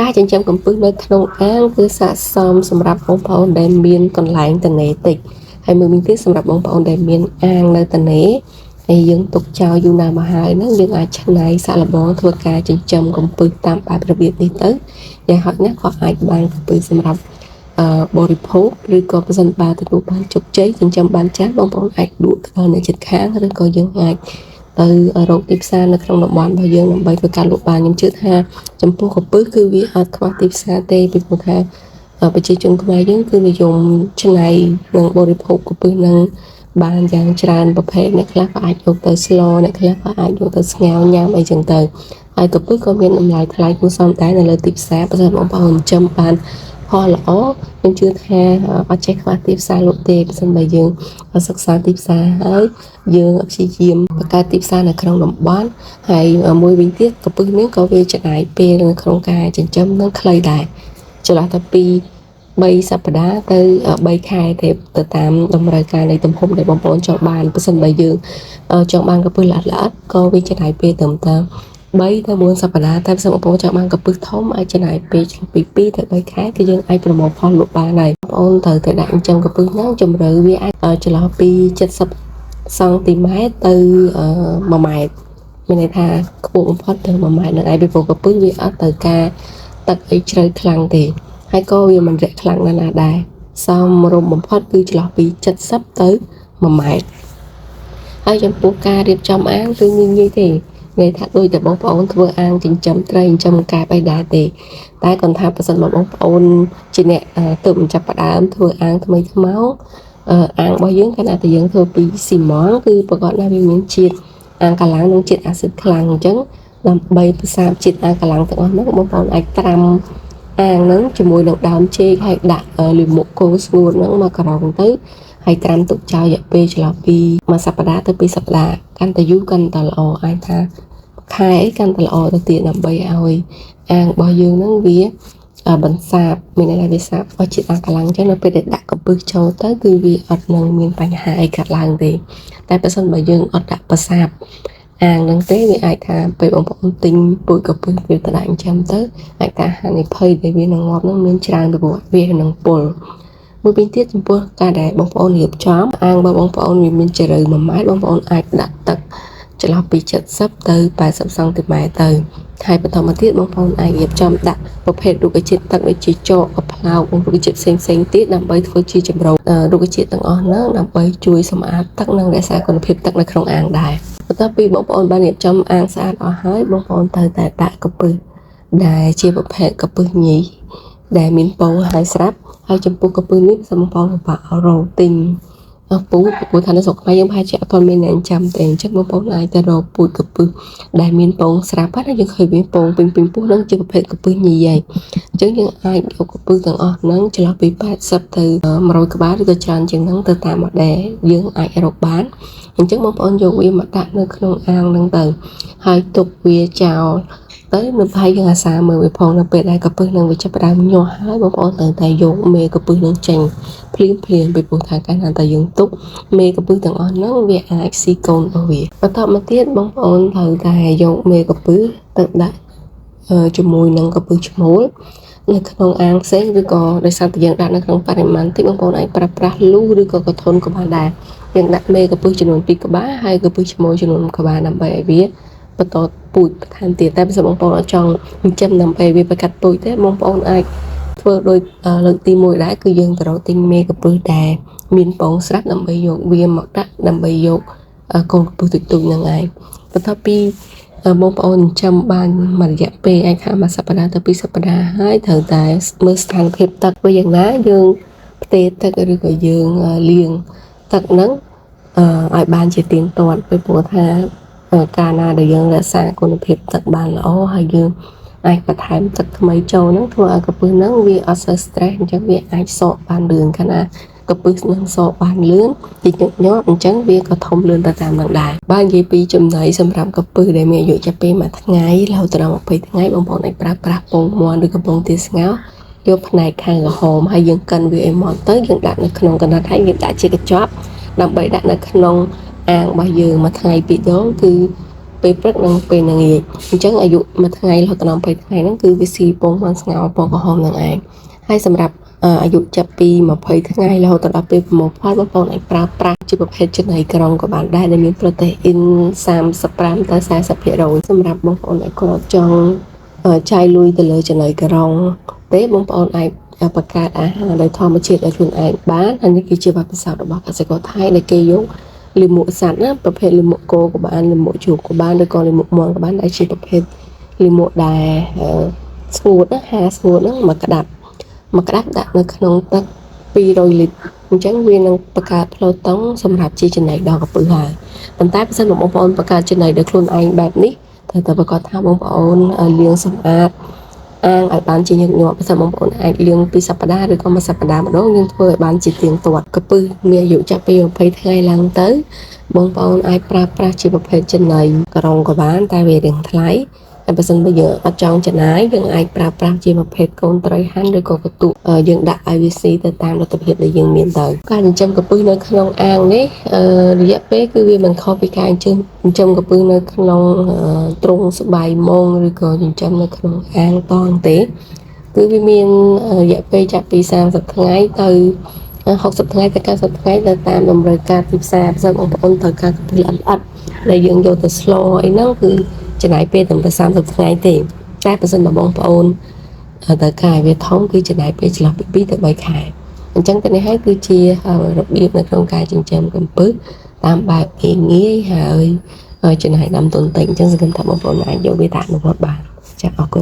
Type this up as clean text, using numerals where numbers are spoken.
ការចិញ្ចឹមកំពឹសនៅក្នុងអាងគឺស័ក្តិសមសម្រាប់បងប្អូនដែលមានកន្លែងទំនេរតិចហើយមួយវិញទៀតសម្រាប់បងប្អូនដែលមានអាងនៅទំនេរហើយយើងទុកចោលយូរណាស់មកហើយហ្នឹងយើងអាចច្នៃសាកល្បងធ្វើការចិញ្ចឹមកំពឹសតាមបែបរបៀបនេះទៅយ៉ាងហោចណាស់ក៏អាចបានកំពឹសសម្រាប់បរិភោគឬក៏ប្រសិនបើទទួលបានជោគជ័យចិញ្ចឹមបានច្រើនបងប្អូនអាចលក់ទៅដល់អ្នកជិតខាងឬក៏យើងអាចទៅរកទីផ្សារនៅក្នុងតំបន់របស់យើងដើម្បីធ្វើការលក់បានខ្ញុំជឿថាចំពោះកំពឹសគឺវាអត់ខ្វះទីផ្សារទេពីព្រោះថាប្រជាជនខ្មែរយើងគឺនិយមច្នៃនិងបរិភោគកំពឹសនឹងបានយ៉ាងច្រើនប្រភេទអ្នកខ្លះក៏អាចយកទៅស្លអ្នកខ្លះក៏អាចយកទៅស្ងោរញ៉ាំអីចឹងទៅហើយកំពឹសក៏មានតម្លៃថ្លៃគួរសមដែរនៅលើទីផ្សារបើសិនបងប្អូនចិញ្ចឹមបានផលល្អខ្ញុំជឿថាអត់ចេះខ្វះទីផ្សារលក់ទេបើសិនបើយើងសិក្សាទីផ្សារហើយយើងព្យាយាមបង្កើតទីផ្សារនៅក្នុងតំបន់ហើយមួយវិញទៀតកំពឹសនេះក៏វាចំណាយពេលនៅក្នុងការចិញ្ចឹមនឹងខ្លីដែរចន្លោះតែពី3សប្តាហ៍ទៅ3ខែទេទៅតាមតម្រូវការនៃទំហំដែលបងប្អូនចង់បានបើសិនបើយើងចង់បានកំពឹសល្អិតល្អិតក៏វាចំណាយពេលត្រឹមតែ3ទៅ4សប្តាហ៍តែបើសិនបងប្អូនចង់បានកំពឹសធំអាចចំណាយពេលចន្លោះពី2ទៅ3ខែគឺយើងអាចប្រមូលផលលក់បានហើយបងប្អូនត្រូវតែដាក់ចិញ្ចឹមកំពឹសហ្នឹងជម្រៅវាអាចចន្លោះពី70សង់ទីម៉ែត្រទៅ1ម៉ែត្រមានន័យថាខ្ពស់បំផុតទៅ1ម៉ែត្រនឹងឯងពីព្រោះកំពឹសវាអត់ត្រូវការទឹកអីជ្រៅខ្លាំងទេហើយក៏វាមិនរាក់ខ្លាំងណាស់ណាដែរសមរម្យបំផុតគឺចន្លោះពី70ទៅ1ម៉ែត្រហើយចំពោះការរៀបចំអាងគឺងាយងាយទេនិយាយថាដូចតែបងប្អូនធ្វើអាងចិញ្ចឹមត្រីចិញ្ចឹមកែបអីដែរទេតែគាត់ថាបើសិនមកបងប្អូនជាអ្នកទើបចាប់ផ្ដើមធ្វើអាងថ្មីថ្មោងអាងរបស់យើងកាលណាតែយើងធ្វើពីស៊ីម៉ង់គឺប្រកាសណាស់វាមានជាតិអាងកាឡាំងនិងជាតិអាស៊ីតខ្លាំងអញ្ចឹងដើម្បីផ្សាបជាតិអាងកាឡាំងទាំងអស់ហ្នឹងបងប្អូនអាចត្រាំអាងហ្នឹងជាមួយនឹងដើមចេកហើយដាក់លាមកគោស្ងួតហ្នឹងមកក្រងទៅហើយត្រាំទុកចោលរយៈពេលចន្លោះពីមួយសប្តាហ៍ទៅពីរសប្តាហ៍កាន់តែយូរកាន់តែល្អអាចថាខែអីកាន់តែល្អទៅទៀតដើម្បីឲ្យអាងរបស់យើងហ្នឹងវាបន្សាបមានន័យថាវាសាបអស់ជាតិអាកម្លាំងអញ្ចឹងនៅពេលដែលដាក់កំពឹសចូលទៅគឺវាអត់នឹងមានបញ្ហាអីកើតឡើងទេតែបើសិនបើយើងអត់ដាក់ប្រសាបអាងហ្នឹងទេវាអាចថាពេលបងប្អូនទិញពូជកំពឹសវាទៅដាក់ចិញ្ចឹមទៅអាចថាហានិភ័យដែលវានឹងងាប់ហ្នឹងមានច្រើនពីព្រោះវានឹងពុលមួយវិញទៀតចំពោះការដែលបងប្អូនរៀបចំអាងរបស់បងប្អូនវាមានជម្រៅ1ម៉ែត្របងប្អូនអាចដាក់ទឹកចន្លោះពី70ទៅ80សង់ទីម៉ែត្រទៅហើយបន្តមកទៀតបងប្អូនអាចរៀបចំដាក់ប្រភេទរុក្ខជាតិទឹកដូចជាចកកប្លោកនិងរុក្ខជាតិផ្សេងផ្សេងទៀតដើម្បីធ្វើជាចម្រោរុក្ខជាតិទាំងអស់ហ្នឹងដើម្បីជួយសម្អាតទឹកនិងរក្សាគុណភាពទឹកនៅក្នុងអាងដែរបន្ទាប់ពីបងប្អូនបានរៀបចំអាងស្អាតអស់ហើយបងប្អូនត្រូវតែដាក់កំពឹសដែលជាប្រភេទកំពឹសញីដែលមានពងហើយស្រាប់ហើយចំពោះកំពឹសនេះសូមបងប្អូនពិបាករកទិញពូជព្រោះថានៅស្រុកខ្មែរយើងប្រហែលជាអត់ទាន់មានអ្នកចិញ្ចឹមទេអញ្ចឹងបងប្អូនអាចទៅរកពូជកំពឹសដែលមានពងស្រាប់ហើយយើងឃើញវាពងពេញពេញពោះហ្នឹងជាប្រភេទកំពឹសញីហើយអញ្ចឹងយើងអាចយកកំពឹសទាំងអស់ហ្នឹងចន្លោះពី80ទៅ100ក្បាលឬក៏ច្រើនជាងហ្នឹងទៅតាមដែលយើងអាចរកបានអញ្ចឹងបងប្អូនយកវាមកដាក់នៅក្នុងអាងហ្នឹងទៅហើយទុកវាចោលទៅនៅប្រហែលយើងអាសាមើលវាផងនៅពេលដែលកំពឹសនឹងវាចាប់ផ្ដើមញាស់ហើយបងប្អូនត្រូវតែយកមេកំពឹសនឹងចេញភ្លាមភ្លាមពីព្រោះថាកាលណាតែយើងទុកមេកំពឹសទាំងអស់ហ្នឹងវាអាចស៊ីកូនរបស់វាបន្តមកទៀតបងប្អូនត្រូវតែយកមេកំពឹសទៅដាក់ជាមួយនឹងកំពឹសឈ្មោលនៅក្នុងអាងផ្សេងឬក៏ដោយសារតែយើងដាក់នៅក្នុងបរិមាណតិចបងប្អូនអាចប្រើប្រាស់លូឬក៏កធុនក៏បានដែរយើងដាក់មេកំពឹសចំនួន2ក្បាលហើយកំពឹសឈ្មោលចំនួន1ក្បាលដើម្បីឲ្យវាបន្តពូជបន្ថែមទៀតតែបើសិនបងប្អូនអត់ចង់ចិញ្ចឹមដើម្បីវាប្រកាត់ពូជទេបងប្អូនអាចធ្វើដូចលើកទី1ដែរគឺយើងទៅរកទិញមេកំពឹសដែលមានពងស្រាប់ដើម្បីយកវាមកដាក់ដើម្បីយកកូនកំពឹសទូចៗហ្នឹងឯងបន្ទាប់ពីបងប្អូនចិញ្ចឹមបានមួយរយៈពេលអាចថាមួយសប្តាហ៍ទៅពីរសប្តាហ៍ហើយត្រូវតែមើលស្ថានភាពទឹកវិញយ៉ាងណាយើងផ្ទេរទឹកឬក៏យើងលាងទឹកហ្នឹងឲ្យបានជាទៀងទាត់ពីព្រោះថាកាលណាដែលយើងរក្សាគុណភាពទឹកបានល្អហើយយើងអាចបន្ថែមទឹកថ្មីចូលហ្នឹងធ្វើឲ្យកំពឹសហ្នឹងវាអត់សូវ stress អញ្ចឹងវាអាចសកបានលឿនកាលណាកំពឹសនឹងសកបានលឿនជាញឹកញាប់អញ្ចឹងវាក៏ធំលឿនទៅតាមនឹងដែរបើនិយាយពីចំណីសម្រាប់កំពឹសដែលមានអាយុចាប់ពី1ថ្ងៃរហូតដល់20ថ្ងៃបងប្អូនអាចប្រើប្រាស់ពងមាន់ឬក៏ពងទាស្ងោរយកផ្នែកខាងក្រហមហើយយើងកិនវាឲ្យម៉ត់ទៅយើងដាក់នៅក្នុងកណ្ដាលហើយយើងដាក់ជាកញ្ចប់ដើម្បីដាក់នៅក្នុងអាងរបស់យើងមួយថ្ងៃពីរដងគឺ ពេលព្រឹកនិងពេលល្ងាចអញ្ចឹងអាយុមួយថ្ងៃរហូតដល់20ថ្ងៃហ្នឹងគឺវាស៊ីពងបានស្ងោរពណ៌ក្រហមហ្នឹងឯងហើយសម្រាប់អាយុចាប់ពី20ថ្ងៃរហូតដល់ពេលប្រមូលផលបងប្អូនអាចប្រើប្រាស់ជាប្រភេទចំណីក្រុងក៏បានដែរដែលមានប្រូតេអ៊ីន35ទៅ40%សម្រាប់បងប្អូនដែលគាត់ចង់ចាយលុយទៅលើចំណីក្រុងទេបងប្អូនអាចបង្កើតអាហារដោយធម្មជាតិដោយខ្លួនឯងបានហើយនេះគឺជាបទពិសោធន៍របស់កសិករថៃដែលគេយកលាមកសត្វណាប្រភេទលាមកគោក៏បានលាមកជ្រូកក៏បានឬក៏លាមកមាន់ក៏បានដែលជាប្រភេទលាមកដែលស្ងួតណាហាស្ងួតហ្នឹងមកក្តាប់មកក្តាប់ដាក់នៅក្នុងទឹក200លីត្រអញ្ចឹងវានឹងបង្កើតផ្លូវតុងសម្រាប់ជាចំណីដល់ក្រពើហើយប៉ុន្តែបើសិនបងប្អូនបង្កើតចំណីដោយខ្លួនឯងបែបនេះត្រូវតែប្រកាសថាបងប្អូនលាងសម្អាតអាងឲ្យបានជាញឹកញាប់បើសិនបងប្អូនអាចលាងពីសប្តាហ៍ឬក៏មួយសប្តាហ៍ម្ដងយើងធ្វើឲ្យបានជាទៀងទាត់ក្រពឹសមានអាយុចាប់ពី20ថ្ងៃឡើងទៅបងប្អូនអាចប្រើប្រាស់ជាប្រភេទចំណីក្រុងក៏បានតែវារៀងថ្លៃហើយបើសិនបើយើងអត់ចង់ចំណាយយើងអាចប្រើប្រាស់ជាប្រភេទកូនត្រីហាន់ឬក៏កន្ទក់យើងដាក់ឲ្យវាស៊ីទៅតាមលទ្ធភាពដែលយើងមានទៅការចិញ្ចឹមក្រពឹសនៅក្នុងអាងនេះរយៈពេលគឺវាមិនខុសពីការចិញ្ចឹមក្រពឹសនៅក្នុងទ្រុងស្បៃមងឬក៏ចិញ្ចឹមនៅក្នុងអាងតងទេគឺវាមានរយៈពេលចាប់ពី30ថ្ងៃទៅ60ថ្ងៃទៅ90ថ្ងៃទៅតាមតម្រូវការទីផ្សារបើសិនបងប្អូនត្រូវការក្រពឹសល្អិតៗដែលយើងយកទៅស្លអីហ្នឹងគឺចំណាយពេលត្រឹមតែ30ថ្ងៃទេតែបើសិនបើបងប្អូនត្រូវការឲ្យវាធំគឺចំណាយពេលចន្លោះពី2ទៅ3ខែអញ្ចឹងទៅនេះហើយគឺជារបៀបនៅក្នុងការចិញ្ចឹមកំពឹសតាមបែបងាយងាយហើយចំណាយដើមទុនតិចអញ្ចឹងសង្ឃឹមថាបងប្អូនអាចយកវាទៅអនុវត្តបានចា៎អរគុណ។